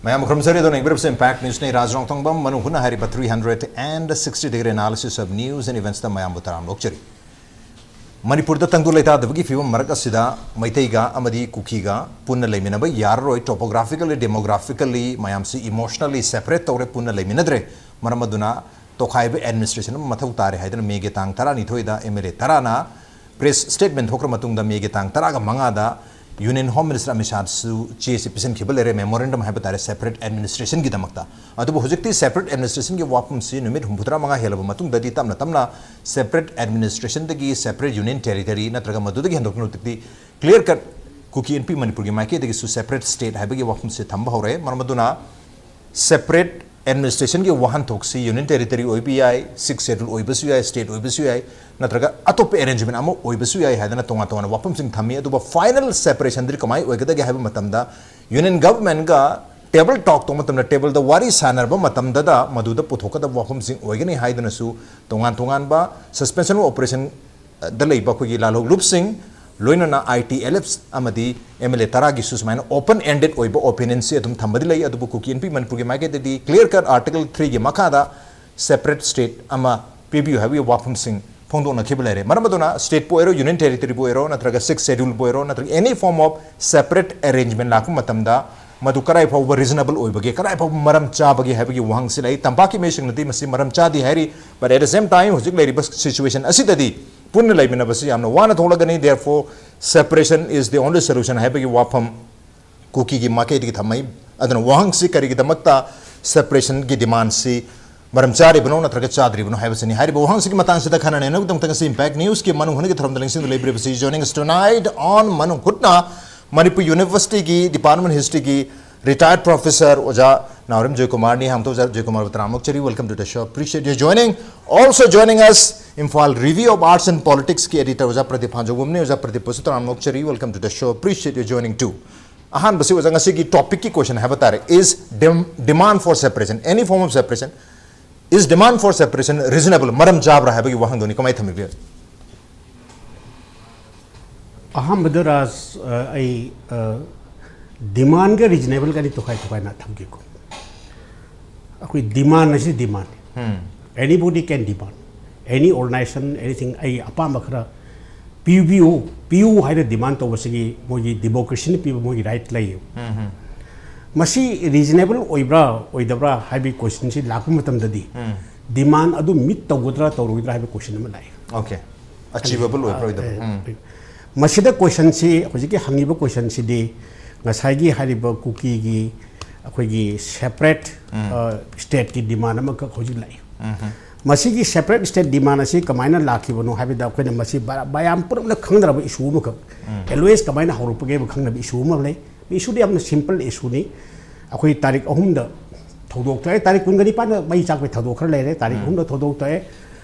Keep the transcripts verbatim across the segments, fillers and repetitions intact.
ꯃꯌꯥꯝ ꯈꯨꯔꯨꯝꯖꯔꯤ꯫ ꯑꯗꯣ ꯌꯦꯡꯕꯤꯔꯤꯕꯁꯤ Impact Newsꯅꯤ꯫ ꯔꯥꯖ ꯔꯣꯡꯊꯣꯡꯕꯝ, ꯃꯅꯨꯡ ꯍꯨꯠꯅ ꯍꯥꯏꯔꯤꯕ three hundred and sixty degree analysis of news and eventsꯇ ꯃꯌꯥꯝꯕꯨ ꯇꯔꯥꯝꯅ ꯑꯣꯛꯆꯔꯤ꯫ ꯃꯅꯤꯄꯨꯔꯗ ꯇꯪꯗꯨ ꯂꯩꯇꯥꯗꯕꯒꯤ ꯐꯤꯕꯝ ꯃꯔꯛ ꯑꯁꯤꯗ ꯃꯩꯇꯩꯒ ꯑꯃꯗꯤ ꯀꯨꯀꯤꯒ ꯄꯨꯟꯅ ꯂꯩꯃꯤꯟꯅꯕ ꯌꯥꯔꯔꯣꯏ꯫ Topographically, demographically ꯃꯌꯥꯝꯁꯤ emotionally separate ꯇꯧꯔꯦ, ꯄꯨꯟꯅ ꯂꯩꯃꯤꯟꯅꯗ꯭ꯔꯦ꯫ ꯃꯔꯝ ꯑꯗꯨꯅ ꯇꯣꯈꯥꯏꯕ administration ꯑꯃ ꯃꯊꯧ ꯇꯥꯔꯦ ꯍꯥꯏꯗꯅ ꯃꯦꯒꯤ ꯇꯥꯡ ꯇꯔꯥꯅꯤꯊꯣꯏꯗ MLA ꯇꯔꯥꯅ press statement ꯊꯣꯛꯈ꯭ꯔ ꯃꯇꯨꯡꯗ ꯃꯦꯒꯤ ꯇꯥꯡ ꯇꯔꯥꯒ ꯃꯉꯥꯗ Union Home Minister ꯑꯃꯤꯠ ꯁꯥꯍꯁꯨ ꯆꯦꯁꯤ ꯄꯤꯁꯤꯟꯈꯤꯕ ꯂꯩꯔꯦ, memorandum ꯍꯥꯏꯕ ꯇꯥꯔꯦ, separate administrationꯒꯤꯗꯃꯛꯇ꯫ ꯑꯗꯨꯕꯨ ꯍꯧꯖꯤꯛꯇꯤ separate administrationꯒꯤ ꯋꯥꯐꯝꯁꯤ ꯅꯨꯃꯤꯠ ꯍꯨꯝꯐꯨꯇꯔꯥ ꯃꯉꯥ ꯍꯦꯜꯂꯕ ꯃꯇꯨꯡꯗꯗꯤ ꯇꯞꯅ ꯇꯞꯅ separate administrationꯗꯒꯤ separate union territory ꯅꯠꯇ꯭ꯔꯒ ꯃꯗꯨꯗꯒꯤ ꯍꯦꯟꯗꯣꯛꯇꯨꯅ ꯍꯧꯖꯤꯛꯇꯤ clear cut ꯀꯨꯀꯤ ꯏꯟꯄꯤ ꯃꯅꯤꯄꯨꯔꯒꯤ ꯃꯥꯏꯀꯩꯗꯒꯤꯁꯨ separate state ꯍꯥꯏꯕꯒꯤ ꯋꯥꯐꯝꯁꯤ ꯊꯝꯕ ꯍꯧꯔꯦ꯫ ꯃꯔꯝ ꯑꯗꯨꯅ separate administrationꯒꯤ ꯋꯥꯍꯟꯊꯣꯛꯁꯤ union territory ꯑꯣꯏꯕ ꯌꯥꯏ, sixth schedule ꯑꯣꯏꯕꯁꯨ ꯌꯥꯏ, state ꯑꯣꯏꯕꯁꯨ ꯌꯥꯏ, ꯅꯠꯇ꯭ꯔꯒ ꯑꯇꯣꯞꯄ arrangement ꯑꯃ ꯑꯣꯏꯕꯁꯨ ꯌꯥꯏ ꯍꯥꯏꯗꯅ ꯇꯣꯉꯥꯟ ꯇꯣꯉꯥꯟꯕ ꯋꯥꯐꯝꯁꯤꯡ ꯊꯝꯃꯤ꯫ ꯑꯗꯨꯕꯨ final separationꯗꯤ ꯀꯃꯥꯏꯅ ꯑꯣꯏꯒꯗꯒꯦ ꯍꯥꯏꯕ ꯃꯇꯝꯗ union governmentꯒ table talk ꯇꯧꯕ ꯃꯇꯝꯗ, tableꯗ ꯋꯥꯔꯤ ꯁꯥꯟꯅꯔꯕ ꯃꯇꯝꯗꯗ ꯃꯗꯨꯗ ꯄꯨꯊꯣꯛꯀꯗꯕ ꯋꯥꯐꯝꯁꯤꯡ ꯑꯣꯏꯒꯅꯤ ꯍꯥꯏꯗꯨꯅꯁꯨ ꯇꯣꯉꯥꯟ ꯇꯣꯉꯥꯟꯕ suspension of operation ꯗ ꯂꯩꯕ ꯑꯩꯈꯣꯏꯒꯤ ꯂꯥꯜꯍꯧꯂꯨꯞꯁꯤꯡ, ꯂꯣꯏꯅꯅ ITLF ꯑꯃꯗꯤ MLA ꯇꯔꯥꯒꯤꯁꯨ ꯁꯨꯃꯥꯏꯅ open ended ꯑꯣꯏꯕ opinionꯁꯤ ꯑꯗꯨꯝ ꯊꯝꯕꯗꯤ ꯂꯩ꯫ ꯑꯗꯨꯕꯨ ꯀꯨꯀꯤ ꯏꯟꯄꯤ ꯃꯅꯤꯄꯨꯔꯒꯤ ꯃꯥꯏꯀꯩꯗꯗꯤ clear cut Article threeꯒꯤ ꯃꯈꯥꯗ separate state ꯑꯃ ꯄꯤꯕꯤꯌꯨ ꯍꯥꯏꯕꯒꯤ ꯋꯥꯐꯝꯁꯤꯡ ꯐꯣꯡꯗꯣꯛꯅꯈꯤꯕ ꯂꯩꯔꯦ꯫ ꯃꯔꯝ ꯑꯗꯨꯅ stateꯄꯨ ꯑꯣꯏꯔꯣ, union territoryꯕꯨ ꯑꯣꯏꯔꯣ, ꯅꯠꯇ꯭ꯔꯒ sixth scheduleꯕꯨ ꯑꯣꯏꯔꯣ, ꯅꯠꯇ꯭ꯔꯒ any form of separate arrangement ꯂꯥꯛꯄ ꯃꯇꯝꯗ ꯃꯗꯨ ꯀꯗꯥꯏ ꯐꯥꯎꯕ reasonable ꯑꯣꯏꯕꯒꯦ, ꯀꯗꯥꯏ ꯐꯥꯎꯕ ꯃꯔꯝ ꯆꯥꯕꯒꯦ ꯍꯥꯏꯕꯒꯤ ꯋꯥꯍꯪꯁꯤ ꯂꯩ꯫ ꯇꯝꯄꯥꯛꯀꯤ ꯃꯤꯑꯣꯏꯁꯤꯡꯅꯗꯤ ꯃꯁꯤ ꯃꯔꯝ ꯆꯥꯗꯦ ꯍꯥꯏꯔꯤ꯫ But at the same time, ꯍꯧꯖꯤꯛ ꯂꯩꯔꯤꯕ situation ꯑꯁꯤꯗꯗꯤ ꯄꯨꯟꯅ ꯂꯩꯃꯤꯟꯅꯕꯁꯤ ꯌꯥꯝꯅ ꯋꯥꯅ ꯊꯣꯛꯂꯒꯅꯤ꯫ Therefore, separation is the only solution ꯍꯥꯏꯕꯒꯤ ꯋꯥꯐꯝ ꯀꯨꯀꯤꯒꯤ ꯃꯥꯏꯀꯩꯗꯒꯤ ꯊꯝꯃꯩ꯫ ꯑꯗꯨꯅ ꯋꯥꯍꯪꯁꯤ ꯀꯔꯤꯒꯤꯗꯃꯛꯇ separationꯒꯤ demandꯁꯤ ꯃꯔꯝ ꯆꯥꯔꯤꯕꯅꯣ ꯅꯠꯇ꯭ꯔꯒ ꯆꯥꯗ꯭ꯔꯤꯕꯅꯣ ꯍꯥꯏꯕꯁꯤꯅꯤ꯫ ꯍꯥꯏꯔꯤꯕ ꯋꯥꯍꯪꯁꯤꯒꯤ ꯃꯇꯥꯡꯁꯤꯗ ꯈꯟꯅ ꯅꯩꯅꯕꯒꯤꯗꯃꯛꯇ ꯉꯁꯤ Impact Newsꯀꯤ ꯃꯅꯨꯡ ꯍꯨꯠꯅꯒꯤ ꯊꯧꯔꯝꯗ ꯂꯦꯡꯁꯤꯟꯗꯨꯅ ꯂꯩꯕꯤꯔꯤꯕꯁꯤ joining us tonight on ꯃꯅꯨꯡ ꯍꯨꯠꯅ ꯃꯅꯤꯄꯨꯔ Universityꯒꯤ Department Historyꯒꯤ retired professor ꯑꯣꯖꯥ ꯅꯥꯎꯔꯦꯝ ꯖꯣꯏꯀꯨꯃꯥꯔꯅꯤ꯫ ꯍꯥꯡꯇꯣ ꯑꯣꯖꯥ ꯖꯣꯏꯀꯨꯃꯥꯔꯕꯨ ꯇꯔꯥꯝꯅ ꯑꯣꯛꯆꯔꯤ꯫ Welcome to the show. Appreciate your joining. Also joining us, Imphal Review of Arts and Politicsꯀꯤ editor ꯑꯣꯖꯥ ꯄ꯭ꯔꯗꯤꯞ ꯐꯥꯟꯖꯧꯕꯝꯅꯤ꯫ ꯑꯣꯖꯥ ꯄ꯭ꯔꯗꯤꯞꯄꯨꯁꯨ ꯇꯔꯥꯝꯅ ꯑꯣꯛꯆꯔꯤ꯫ Welcome to the show. Appreciate your joining too. ꯑꯍꯥꯟꯕꯁꯤ ꯑꯣꯖꯥ ꯉꯁꯤꯒꯤ topicꯀꯤ question ꯍꯥꯏꯕ ꯇꯥꯔꯦ, is dem- demand for separation, any form of separation, is demand for separation reasonable? ꯃꯔꯝ ꯆꯥꯕ꯭ꯔꯥ ꯍꯥꯏꯕꯒꯤ ꯋꯥꯍꯪꯗꯨꯅꯤ꯫ ꯀꯃꯥꯏꯅ ꯊꯝꯕꯤꯕ? ꯑꯍꯥꯟꯕꯗ ꯔꯥꯖ, ꯑ, ꯑꯩ, ꯑ, ꯗꯤꯃꯥꯟꯒ ꯔꯤꯖꯅꯦꯕꯜꯒꯗꯤ ꯇꯣꯈꯥꯏ ꯇꯣꯈꯥꯏꯅ ꯊꯝꯒꯦꯀꯣ꯫ ꯑꯩꯈꯣꯏ ꯗꯤꯃꯥꯟ ꯑꯁꯤ ꯗꯤꯃꯥꯟ, anybody can demand, any organization, anything, ꯑꯩ ꯑꯄꯥꯝꯕ ꯈꯔ ꯄꯤꯕꯤꯌꯨ, ꯄꯤꯌꯨ ꯍꯥꯏꯅ ꯗꯤꯃꯥꯟ ꯇꯧꯕꯁꯤꯒꯤ ꯃꯣꯏꯒꯤ ꯗꯦꯃꯣꯀ꯭ꯔꯦꯁꯤꯅ ꯄꯤꯕ ꯃꯣꯏꯒꯤ ꯔꯥꯏꯠ ꯂꯩꯌꯦꯕ꯫ ꯃꯁꯤ ꯔꯤꯖꯅꯦꯕꯜ ꯑꯣꯏꯕ꯭ꯔꯥ ꯑꯣꯏꯗꯕ꯭ꯔꯥ ꯍꯥꯏꯕꯒꯤ ꯀꯣꯏꯁꯟꯁꯤ ꯂꯥꯛꯄ ꯃꯇꯝꯗꯗꯤ, ꯗꯤꯃꯥꯟ ꯑꯗꯨ ꯃꯤꯠ ꯇꯧꯒꯗ꯭ꯔꯥ ꯇꯧꯔꯣꯏꯗ꯭ꯔꯥ ꯍꯥꯏꯕ ꯀꯣꯏꯁꯟ ꯑꯃ ꯂꯥꯛꯑꯦ꯫ ꯑꯣꯀꯦ꯫ ꯑꯆꯤꯕꯕꯜ ꯑꯣꯏꯕ꯭ꯔꯥ ꯑꯣꯏꯗꯕ꯭ꯔꯥ? ꯑꯦ, ꯃꯁꯤꯗ ꯀꯣꯏꯁꯟꯁꯤ, ꯍꯧꯖꯤꯛꯀꯤ ꯍꯪꯉꯤꯕ ꯀꯣꯏꯁꯟꯁꯤꯗꯤ ꯉꯁꯥꯏꯒꯤ ꯍꯥꯏꯔꯤꯕ ꯀꯨꯀꯤꯒꯤ ꯑꯩꯈꯣꯏꯒꯤ ꯁꯦꯄꯔꯦꯠ ꯁ꯭ꯇꯦꯠꯀꯤ ꯗꯤꯃꯥꯟ ꯑꯃꯈꯛ ꯍꯧꯖꯤꯛ ꯂꯥꯛꯏ꯫ ꯃꯁꯤꯒꯤ ꯁꯦꯄꯔꯦꯠ ꯁ꯭ꯇꯦꯠ ꯗꯤꯃꯥꯟ ꯑꯁꯤ ꯀꯃꯥꯏꯅ ꯂꯥꯛꯈꯤꯕꯅꯣ ꯍꯥꯏꯕꯗ, ꯑꯩꯈꯣꯏꯅ ꯃꯁꯤ ꯕ-, ꯃꯌꯥꯝ ꯄꯨꯝꯅꯃꯛꯅ ꯈꯪꯅꯔꯕ ꯏꯁꯨ ꯑꯃꯈꯛ, ꯑꯦꯜꯋꯦꯁ ꯀꯃꯥꯏꯅ ꯍꯧꯔꯛꯄꯒꯦ ꯍꯥꯏꯕ ꯈꯪꯅꯕ ꯏꯁꯨ ꯑꯃ ꯂꯩ꯫ ꯏꯁꯨꯗꯤ ꯌꯥꯝꯅ ꯁꯤꯝꯄꯜ ꯏꯁꯨꯅꯤ꯫ ꯑꯩꯈꯣꯏ ꯇꯥꯔꯤꯛ ꯑꯍꯨꯝꯗ ꯊꯧꯗꯣꯛ ꯊꯣꯛꯑꯦ, ꯇꯥꯔꯤꯛ ꯀꯨꯟꯒꯅꯤꯄꯥꯟꯗ ꯃꯩ ꯆꯥꯛꯄꯒꯤ ꯊꯧꯗꯣꯛ ꯈꯔ ꯂꯩꯔꯦ, ꯇꯥꯔꯤꯛ ꯑꯍꯨꯝꯗ ꯊꯧꯗꯣꯛ ꯊꯣꯛꯑꯦ꯫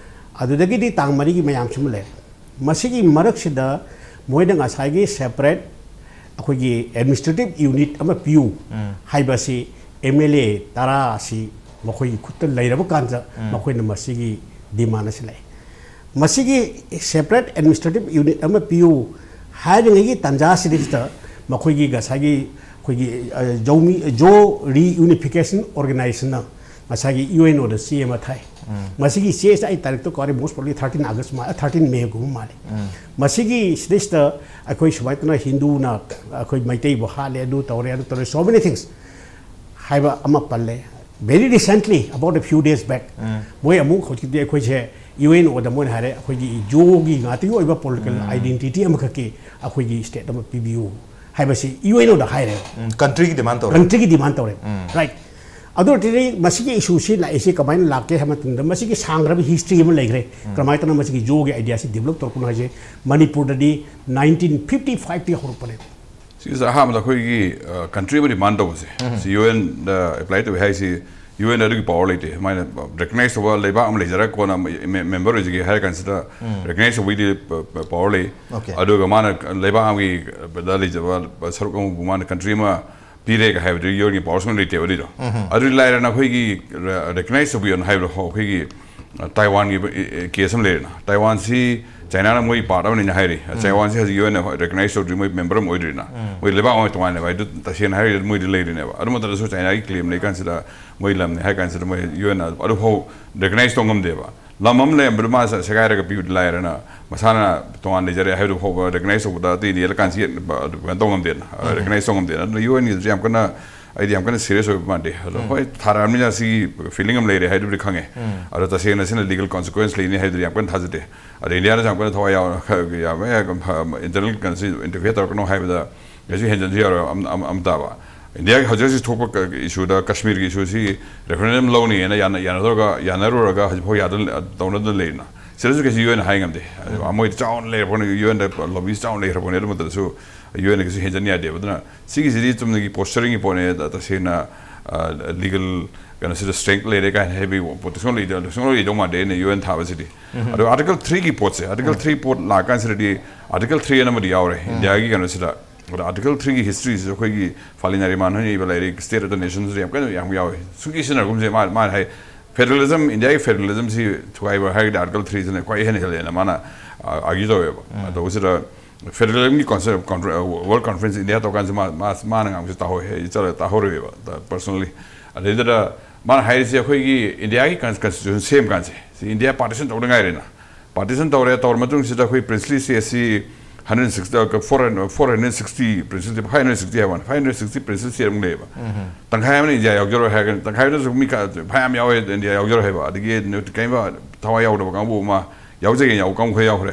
ꯑꯗꯨꯗꯒꯤꯗꯤ ꯇꯥꯡ ꯃꯔꯤꯒꯤ ꯃꯌꯥꯝꯁꯤꯃ ꯂꯩꯔꯦ꯫ ꯃꯁꯤꯒꯤ ꯃꯔꯛꯁꯤꯗ ꯃꯣꯏꯅ ꯉꯁꯥꯏꯒꯤ ꯁꯦꯄꯔꯦꯠ ꯑꯩꯈꯣꯏꯒꯤ ꯑꯦꯗꯃꯤꯅꯤꯁꯇ꯭ꯔꯦꯇꯤꯞ ꯌꯨꯅꯤꯠ ꯑꯃ ꯄꯤꯌꯨ ꯍꯥꯏꯕꯁꯤ ꯑꯦꯝ ꯑꯦꯜ ꯑꯦ ꯇꯔꯥ ꯑꯁꯤ ꯃꯈꯣꯏꯒꯤ ꯈꯨꯠꯇ ꯂꯩꯔꯕ ꯀꯥꯟꯗ ꯃꯈꯣꯏꯅ ꯃꯁꯤꯒꯤ ꯗꯤꯃꯥꯟ ꯑꯁꯤ ꯂꯥꯛꯏ꯫ ꯃꯁꯤꯒꯤ ꯁꯦꯄꯔꯦꯠ ꯑꯦꯗꯃꯤꯅꯤꯁꯇ꯭ꯔꯦꯇꯤꯞ ꯌꯨꯅꯤꯠ ꯑꯃ ꯄꯤꯌꯨ ꯍꯥꯏꯔꯤꯉꯩꯒꯤ ꯇꯥꯟꯖꯥꯁꯤꯗꯩꯁꯤꯗ ꯃꯈꯣꯏꯒꯤ ꯉꯁꯥꯏꯒꯤ ꯑꯩꯈꯣꯏꯒꯤ, ꯑ, ꯖꯧꯃꯤ, ꯖꯣ ꯔꯤꯌꯨꯅꯤꯐꯤꯀꯦꯁꯟ ꯑꯣꯔꯒꯅꯥꯏꯖꯦꯁꯟꯅ ꯉꯁꯥꯏꯒꯤ ꯌꯨ ꯑꯦꯟ ꯑꯣꯗ ꯆꯦ ꯑꯃ ꯊꯥꯏ꯫ ꯃꯁꯤꯒꯤ ꯆꯦꯁꯦ ꯑꯩ ꯇꯥꯔꯤꯛꯇꯣ ꯀꯥꯎꯔꯦ, most probably thirteen August ꯃꯥ-, thirteen May ꯒꯨꯝꯕ ꯃꯥꯜꯂꯦ꯫ ꯃꯁꯤꯒꯤ ꯁꯤꯗꯩꯁꯤꯗ ꯑꯩꯈꯣꯏ ꯁꯨꯃꯥꯏꯅ ꯇꯧꯅ ꯍꯤꯟꯗꯨꯅ ꯑꯩꯈꯣꯏ ꯃꯩꯇꯩꯕꯨ ꯍꯥꯠꯂꯦ, ꯑꯗꯨ ꯇꯧꯔꯦ, ꯑꯗꯨ ꯇꯧꯔꯦ, so many things ꯍꯥꯏꯕ ꯑꯃ ꯄꯜꯂꯦ꯫ Very recently, about a few days back, ꯃꯣꯏ ꯑꯃꯨꯛ ꯍꯧꯖꯤꯛꯇꯤ ꯑꯩꯈꯣꯏꯁꯦ ꯌꯨ ꯑꯦꯟ ꯑꯣꯗ ꯃꯣꯏꯅ ꯍꯥꯏꯔꯦ, ꯑꯩꯈꯣꯏꯒꯤ ꯖꯣꯒꯤ ꯉꯥꯛꯇꯒꯤ ꯑꯣꯏꯕ ꯄꯣꯂꯤꯇꯤꯀꯦꯜ ꯑꯥꯏꯗꯦꯟꯇꯤꯇꯤ ꯑꯃꯈꯛꯀꯤ ꯑꯩꯈꯣꯏꯒꯤ ꯁ꯭ꯇꯦꯠ ꯑꯃ ꯄꯤꯕꯤꯌꯨ ꯍꯥꯏꯕꯁꯤ ꯌꯨ ꯑꯦꯟ ꯑꯣꯗ ꯍꯥꯏꯔꯦ꯫ ꯀꯟꯇ꯭ꯔꯤꯒꯤ ꯗꯤꯃꯥꯟ ꯇꯧꯔꯦ꯫ ꯀꯟꯇ꯭ꯔꯤꯒꯤ ꯗꯤꯃꯥꯟ ꯇꯧꯔꯦ꯫ ꯔꯥꯏꯠ꯫ ꯑꯗꯨ ꯑꯣꯏꯔꯗꯤ ꯃꯁꯤꯒꯤ ꯏꯁꯨꯁꯤ ꯂꯥꯛꯏꯁꯤ ꯀꯃꯥꯏꯅ ꯂꯥꯛꯀꯦ ꯍꯥꯏꯕ ꯃꯇꯝꯗ, ꯃꯁꯤꯒꯤ ꯁꯥꯡꯈ꯭ꯔꯕ ꯍꯤꯁꯇ꯭ꯔꯤ ꯑꯃ ꯂꯩꯈ꯭ꯔꯦ꯫ ꯀꯃꯥꯏꯅ ꯇꯧꯅ ꯃꯁꯤꯒꯤ ꯖꯣꯒꯤ ꯑꯥꯏꯗꯤꯌꯥꯁꯤ ꯗꯤꯕꯂꯞ ꯇꯧꯔꯛꯄꯅꯣ ꯍꯥꯏꯁꯦ, ꯃꯅꯤꯄꯨꯔꯗꯗꯤ ꯅꯥꯏꯟꯇꯤꯟ ꯐꯤꯐꯇꯤ ꯐꯥꯏꯚꯇꯒꯤ ꯍꯧꯔꯛꯄꯅꯦ꯫ ꯁꯤꯁꯦ ꯑꯍꯥꯟꯕꯗ ꯑꯩꯈꯣꯏꯒꯤ ꯀꯟꯇ꯭ꯔꯤ ꯑꯃ ꯗꯤꯃꯥꯟ ꯇꯧꯕꯁꯦ, ꯁꯤ ꯌꯨ ꯑꯦꯟꯗ ꯑꯦꯄ꯭ꯂꯥꯏ ꯇꯧꯋꯤ ꯍꯥꯏꯁꯤ, ꯌꯨ ꯑꯦꯟꯗ ꯑꯗꯨꯒꯤ ꯄꯋꯥꯔ ꯂꯩꯇꯦ꯫ ꯃꯥꯏꯅ ꯔꯦꯀꯒꯅꯥꯏꯁ ꯇꯧꯕ ꯂꯩꯕꯥꯛ ꯑꯃ ꯂꯩꯖꯔꯒ ꯀꯣꯟꯅ ꯃꯦꯝꯕꯔ ꯑꯣꯏꯖꯒꯦ ꯍꯥꯏꯔ ꯀꯥꯟꯁꯤꯗ ꯔꯦꯀꯒꯅꯥꯏꯁ ꯇꯧꯕꯒꯤꯗꯤ ꯄꯋꯥꯔ ꯂꯩ꯫ Okay. ꯑꯗꯨꯒ ꯃꯥꯅ ꯂꯩꯕꯥꯛ ꯑꯃꯒꯤ ꯗ ꯂꯩꯖꯕ ꯁꯔꯨꯛ ꯑꯃꯕꯨ ꯃꯥꯅ ꯀꯟꯇ꯭ꯔꯤ ꯑꯃ ꯄꯤꯔꯦꯒ ꯍꯥꯏꯕꯗꯨ ꯌꯨ ꯑꯦꯟꯒꯤ ꯄꯋꯥꯔ ꯁꯨꯡꯂꯩ ꯂꯩꯇꯦꯕ ꯑꯗꯨꯏꯗꯣ꯫ ꯑꯗꯨꯗꯤ ꯂꯥꯏꯔꯅ ꯑꯩꯈꯣꯏꯒꯤ ꯔꯦꯀꯒꯅꯥꯏꯁ ꯇꯧꯕꯤꯌꯣꯅ ꯍꯥꯏꯕꯗꯣ, ꯍꯣ, ꯑꯩꯈꯣꯏꯒꯤ ꯇꯥꯏꯋꯥꯟꯒꯤ ꯀꯦꯁ ꯑꯃ ꯂꯩꯔꯦꯅ, ꯇꯥꯏꯋꯥꯟꯁꯤ ꯆꯥꯏꯅꯥꯅ ꯃꯣꯏ ꯄꯥꯔꯠ ꯑꯃꯅꯤꯅ ꯍꯥꯏꯔꯤ꯫ ꯇꯥꯏꯋꯥꯟꯁꯦ ꯍꯧꯖꯤꯛ ꯌꯨ ꯑꯦꯟꯅ ꯔꯦꯀꯒꯅꯥꯏꯁ ꯇꯧꯗ꯭ꯔꯤ, ꯃꯣꯏ ꯃꯦꯝꯕꯔ ꯑꯃ ꯑꯣꯏꯗ꯭ꯔꯤꯅ꯫ ꯃꯣꯏ ꯂꯩꯕꯥꯛ ꯑꯃ ꯇꯣꯉꯥꯟꯅꯦꯕ꯫ ꯑꯗꯨ ꯇꯁꯦꯡꯅ ꯍꯥꯏꯔꯒꯗꯤ ꯃꯣꯏꯗꯤ ꯂꯩꯔꯤꯅꯦꯕ꯫ ꯑꯗꯨ ꯃꯇꯝꯗꯁꯨ ꯆꯥꯏꯅꯥꯒꯤ ꯀ꯭ꯂꯦꯝ ꯂꯩ ꯀꯥꯟꯁꯤꯗ, ꯃꯣꯏ ꯂꯝꯅꯦ ꯍꯥꯏ ꯀꯥꯟꯁꯤꯗ, ꯃꯣꯏ ꯌꯨ ꯑꯦꯟꯅ ꯑꯗꯨꯐꯥꯎ ꯔꯦꯀꯒꯅꯥꯏꯁ ꯇꯧ ꯉꯝꯗꯦꯕ꯫ ꯂꯝ ꯑꯃ ꯂꯩꯔꯝꯕꯗꯨ ꯃꯥ ꯁꯦꯒꯥꯏꯔꯒ ꯄꯤꯕꯗꯤ ꯂꯥꯏꯔꯅ, ꯃꯁꯥꯅ ꯇꯣꯉꯥꯟ ꯂꯩꯖꯔꯦ ꯍꯥꯏꯕꯗꯨ ꯐꯥꯎꯕ ꯔꯦꯀꯒꯅꯥꯏꯁ ꯇꯧꯕꯗ, ꯑꯇꯩꯗꯤ ꯀꯥꯟꯁꯤ ꯀꯩꯅꯣ ꯇꯧ ꯉꯝꯗꯦꯅ, ꯔꯦꯀꯒꯅꯥꯏꯁ ꯇꯧ ꯉꯝꯗꯦꯅ꯫ ꯑꯗꯨꯅ ꯌꯨ ꯑꯦꯟꯒꯤꯗꯨꯁꯨ ꯌꯥꯝ ꯀꯟꯅ, ꯑꯩꯗꯤ ꯌꯥꯝ ꯀꯟꯅ ꯁꯤꯔꯤꯌꯁ ꯑꯣꯏꯕ ꯃꯥꯟꯗꯦ꯫ ꯑꯗꯣ ꯍꯣꯏ, ꯊꯥꯔꯛꯑꯕꯅꯤꯅ ꯁꯤꯒꯤ ꯐꯤꯂꯤꯡ ꯑꯃ ꯂꯩꯔꯦ ꯍꯥꯏꯗꯨꯕꯨꯗꯤ ꯈꯪꯉꯦ꯫ ꯑꯗꯣ ꯇꯁꯦꯡꯅ ꯁꯤꯅ ꯂꯤꯒꯦꯜ ꯀꯣꯟꯁꯤꯀ꯭ꯋꯦꯟꯁ ꯂꯩꯅꯤ ꯍꯥꯏꯗꯨꯗꯤ ꯌꯥꯝ ꯀꯟꯅ ꯊꯥꯖꯗꯦ꯫ ꯑꯗ ꯏꯟꯗꯤꯌꯥꯅꯁꯨ ꯌꯥꯝ ꯀꯟꯅ ꯊꯋꯥꯏ ꯌꯥꯎ-, ꯌꯥꯝ ꯏꯟꯇꯔꯅꯦꯜ ꯀꯩꯅꯣꯁꯤ ꯏꯟꯇꯔꯐꯤꯌꯔ ꯇꯧꯔꯛꯀꯅꯣ ꯍꯥꯏꯕꯗ ꯀꯩꯁꯨ ꯍꯦꯟꯖꯟꯁꯨ ꯌꯥꯔꯣꯏ ꯑꯃ, ꯑꯃ, ꯑꯃ ꯇꯥꯕ꯫ ꯏꯟꯗꯤꯌꯥꯒꯤ ꯍꯧꯖꯤꯛ ꯍꯧꯖꯤꯛ ꯊꯣꯛꯄ ꯀ-, ꯏꯁꯨꯗ ꯀꯁꯃꯤꯔꯒꯤ ꯏꯁꯨꯁꯤ ꯔꯦꯐꯔꯦꯟꯗꯝ ꯂꯧꯅꯤꯅ ꯌꯥꯅ-, ꯌꯥꯅꯗꯧꯔꯒ, ꯌꯥꯅꯔꯨꯔꯒ ꯍꯧꯖꯤꯛꯐꯥꯎ ꯌꯥꯗꯅ, ꯇꯧꯅꯗꯅ ꯂꯩꯔꯤꯅ꯫ ꯁꯤꯗꯁꯨ ꯀꯩꯁꯨ ꯌꯨ ꯑꯦꯟ ꯍꯥꯏ ꯉꯝꯗꯦ꯫ ꯃꯣꯏꯗ ꯆꯥꯎꯅ ꯂꯩꯔꯛꯄꯅꯤ, ꯌꯨ ꯑꯦꯟꯗ ꯂꯣꯕꯤꯁꯤ ꯆꯥꯎꯅ ꯂꯩꯈ꯭ꯔꯕꯅꯤ꯫ ꯑꯗꯨ ꯃꯇꯝꯗꯁꯨ ꯌꯨ ꯑꯦꯟꯗ ꯀꯩꯁꯨ ꯍꯦꯟꯖꯟ ꯌꯥꯗꯦꯕ꯫ ꯑꯗꯨꯅ ꯁꯤꯒꯤꯁꯤꯗꯤ ꯆꯨꯝꯅꯒꯤ ꯄꯣꯁꯆꯔꯤꯡꯒꯤ ꯄꯣꯠꯅꯦ꯫ ꯇ-, ꯇꯁꯦꯡꯅ, ꯑ, ꯂꯤꯒꯜ ꯀꯩꯅꯣꯁꯤꯗ ꯁ꯭ꯇꯔꯦꯡꯊ ꯂꯩꯔꯦ ꯀꯥꯏꯅ ꯍꯥꯏꯕꯒꯤ ꯄꯣꯠꯇꯤ ꯁꯨꯡꯂꯩ ꯂꯩꯗꯧ-, ꯁꯨꯡꯂꯩ ꯂꯩꯗꯧ ꯃꯥꯟꯗꯦ ꯑꯩꯅ ꯌꯨ ꯑꯦꯟ ꯊꯥꯕꯁꯤꯗꯤ꯫ ꯑꯗꯣ ꯑꯥꯔꯇꯤꯀꯜ ꯊ꯭ꯔꯤꯒꯤ ꯄꯣꯠꯁꯦ, ꯑꯥꯔꯇꯤꯀꯜ ꯊ꯭ꯔꯤ ꯄꯣꯠ ꯂꯥꯛꯀꯥꯟꯁꯤꯗꯗꯤ ꯑꯥꯔꯇꯤꯀꯜ ꯊ꯭ꯔꯤ ꯑꯅ ꯑꯃꯗꯤ ꯌꯥꯎꯔꯦ ꯏꯟꯗꯤꯌꯥꯒꯤ ꯀꯩꯅꯣꯁꯤꯗ꯫ ꯑꯗꯣ ꯑꯥꯔꯇꯤꯀꯜ ꯊ꯭ꯔꯤꯒꯤ ꯍꯤꯁꯇ꯭ꯔꯤꯁꯤꯁꯨ ꯑꯩꯈꯣꯏꯒꯤ ꯐꯥꯂꯤ ꯅꯥꯔꯤꯃꯥꯟ ꯍꯣꯏꯅ ꯏꯕ ꯂꯥꯏꯔꯤꯛ State of the Nation ꯁꯤꯗ ꯌꯥꯝ ꯀꯟꯅ ꯌꯥꯝ ꯌꯥꯎꯋꯦ꯫ ꯁꯨꯡꯁꯤ ꯁꯤꯖꯤꯟꯅꯔꯒꯨꯝꯁꯦ ꯃꯥ-, ꯃꯥꯅ ꯍꯥꯏ, ꯐꯦꯗꯔꯦꯂꯤꯖꯝ, ꯏꯟꯗꯤꯌꯥꯒꯤ ꯐꯦꯗꯔꯦꯂꯤꯖꯝꯁꯤ ꯊꯨꯒꯥꯏꯕ ꯍꯥꯏꯔꯒꯗꯤ ꯑꯥꯔꯇꯤꯀꯜ ꯊ꯭ꯔꯤꯁꯤꯅ ꯈ꯭ꯋꯥꯏ ꯍꯦꯟꯅ ꯍꯦꯜꯂꯦꯅ ꯃꯥꯅ, ꯑ, ꯑꯥꯔꯒ꯭ꯌꯨ ꯇꯧꯋꯦꯕ꯫ ꯇꯧꯕꯁꯤꯗ ꯐꯦꯗꯔꯦꯂꯤꯖꯝꯒꯤ ꯀꯣꯟꯁꯦꯞ, ꯀꯣꯟꯐ꯭ꯔ-, ꯑ, ꯋꯥꯔꯜ ꯀꯣꯟꯐ꯭ꯔꯦꯟꯁ ꯏꯟꯗꯤꯌꯥ ꯇꯧꯔꯀꯥꯟꯁꯤ ꯃꯥ-, ꯃꯥ-, ꯃꯥꯅ ꯉꯥꯡꯕꯁꯤ ꯇꯥꯍꯧꯋꯦ, ꯑꯩ ꯆꯠꯂꯒ ꯇꯥꯍꯧꯔꯦꯕ, ꯄꯔꯁꯣꯅꯦꯜꯂꯤ꯫ ꯑꯗꯩꯗꯨꯗ ꯃꯥꯅ ꯍꯥꯏꯔꯤꯁꯦ ꯑꯩꯈꯣꯏꯒꯤ ꯏꯟꯗꯤꯌꯥꯒꯤ ꯀꯟ-, ꯀꯟꯁꯇꯤꯇ꯭ꯌꯨꯁꯟ ꯁꯦꯝ ꯀꯥꯟꯁꯦ, ꯁꯤ ꯏꯟꯗꯤꯌꯥ ꯄꯥꯔꯇꯤꯁꯟ ꯇꯧꯗ ꯉꯥꯏꯔꯦꯅ꯫ ꯄꯥꯔꯇꯤꯁꯟ ꯇꯧꯔꯦ, ꯇꯧꯔ ꯃꯇꯨꯡꯁꯤꯗ ꯑꯩꯈꯣꯏ ꯄ꯭ꯔꯤꯟꯁꯂꯤ ꯁ꯭ꯇꯦꯠꯁꯤ hundred sixty, four hundred, four hundred sixty, principally, five hundred sixty ꯍꯥꯏꯕ ꯋꯥꯅꯤ, five hundred sixty principally state ꯑꯃꯨꯛ ꯂꯩꯌꯦꯕ꯫ ꯇꯪꯈꯥꯏ ꯑꯃꯅ ꯏꯟꯗꯤꯌꯥ ꯌꯥꯎꯖꯔꯣꯏ ꯍꯥꯏꯔꯒꯅꯤ, ꯇꯪꯈꯥꯏ ꯑꯃꯗꯁꯨ ꯃꯤ ꯈ-, ꯐꯅꯌꯥꯝ ꯌꯥꯎꯋꯦ ꯏꯟꯗꯤꯌꯥ ꯌꯥꯎꯖꯔꯣꯏ ꯍꯥꯏꯕ, ꯑꯗꯒꯤ ꯀꯔꯤꯝꯕ ꯊꯋꯥꯏ ꯌꯥꯎꯗꯕ ꯀꯥꯡꯕꯨ ꯑꯃ ꯌꯥꯎꯖꯒꯦ ꯌꯥꯎꯕ ꯀꯥꯡꯕꯨ ꯈꯔ ꯌꯥꯎꯈ꯭ꯔꯦ꯫